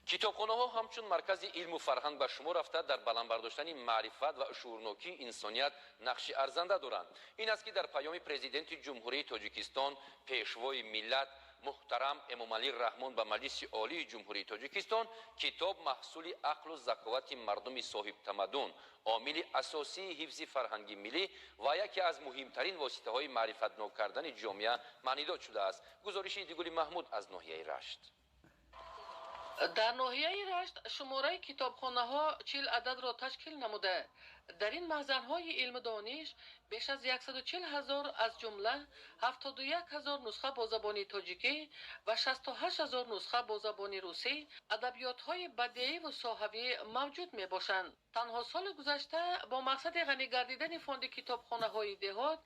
Китобхонаҳо ҳамчун маркази илму фарҳанг ба шумор рафта, дар баланд бардоштани маърифат ва шуурнокии инсоният нақши арзанда доранд. Ин аст, ки дар паёми Президенти Ҷумҳурии Тоҷикистон, Пешвои миллат муҳтарам Эмомалӣ Раҳмон ба Маҷлиси Олии Ҷумҳурии Тоҷикистон китоб маҳсули ақлу заковати мардуми соҳибтамаддун, омили асосии ҳифзи фарҳанги миллӣ ва яке аз муҳимтарин воситаҳои маърифатнок кардани ҷомеа маънидод шудааст. Гузориши Идигули Маҳмуд аз ноҳияи Рашт. Дар ноҳияи Рашт шумораи китобхонаҳо 40 ададро ташкил намуда, дар ин маҳзанҳои илму дониш беш аз 140 ҳазор, аз ҷумла 71 ҳазор нусха бо забони тоҷикӣ ва 68 ҳазор нусха бо забони русӣ адабиётҳои бадеиву соҳавӣ мавҷуд мебошанд. Танҳо соли гузашта бо мақсади ғанӣ гардидани фонди китобхонаҳои деҳот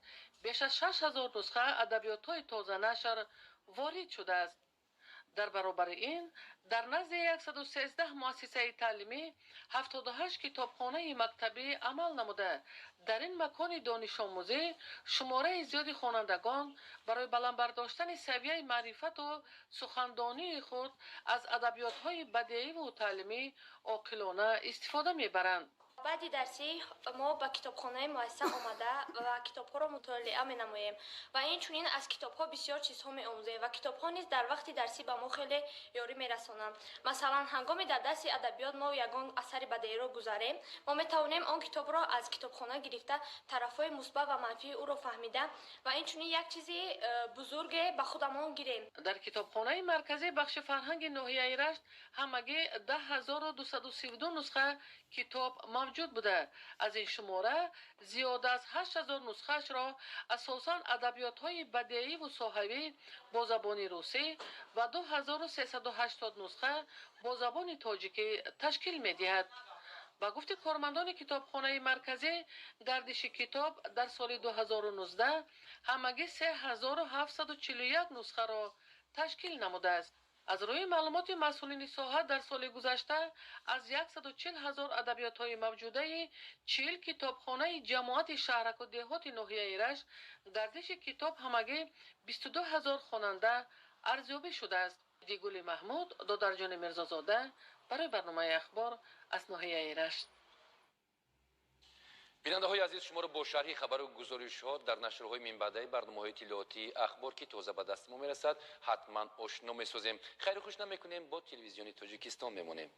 беш аз 6 ҳазор нусха адабиётҳои тозанашр ворид шудааст. Дар баробари ин дар назди 113 муассисаи таълимӣ 78 китобхонаи мактабӣ амал намуда, дар ин макони донишомӯзӣ шумораи зиёди хонандагон барои баланд бардоштани савияи маърифату сухандонии худ аз адабиётҳои бадеиву таълимӣ оқилона истифода мебаранд. Баъди дарсӣ мо ба китобхонаи муассиса омада ва китобҳоро мутолиа менамоем ва инчунин аз китобҳо бисёр чизҳо меомӯзем ва китобҳо низ дар вақти дарсӣ ба мо хеле ёрӣ мерасонанд. Масалан, ҳангоме дар дарси адабиёт мо ягон асари бадеиро гузарем, мо метавонем он китобро аз китобхона гирифта, тарафҳои мусбат ва манфии ӯро фаҳмида ва инчунин як чизи бузурге ба худамон гирем. Дар китобхонаи марказии бахши фарҳанги ноҳияи Рашт ҳамагӣ 10 232 нусха китоб мавҷуд буда, аз ин шумора зиёда аз 8000 нусхаашро асосан адабиётҳои бадеиву соҳавӣ бо забони русӣ ва 2380 нусха бо забони тоҷикӣ ташкил медиҳад. Ба гуфти кормандони китобхонаи марказӣ, гардиши китоб дар соли 2019 ҳамагӣ 3741 нусхаро ташкил намудааст. Аз рӯи маълумоти масъулини соҳа, дар соли гузашта аз 140 ҳазор адабиётҳои мавҷудаи 40 китобхонаи ҷамоати шаҳраку деҳоти ноҳияи Рашт гардиши китоб ҳамагӣ 22 ҳазор хонанда арзёбӣ шудааст. Дигули Маҳмуд, Додарҷони Мирзозода барои барномаи «Ахбор» аз ноҳияи Рашт. Бинандаҳои азиз, шуморо бо шарҳи хабару гузоришҳо дар нашрҳои минбаъдаи барномаҳои иттилоотии «Ахбор», ки тоза ба дасти мо мерасад, ҳатман ошно месозем. Хайру хуш намекунем, бо Телевизиони Тоҷикистон мемонем.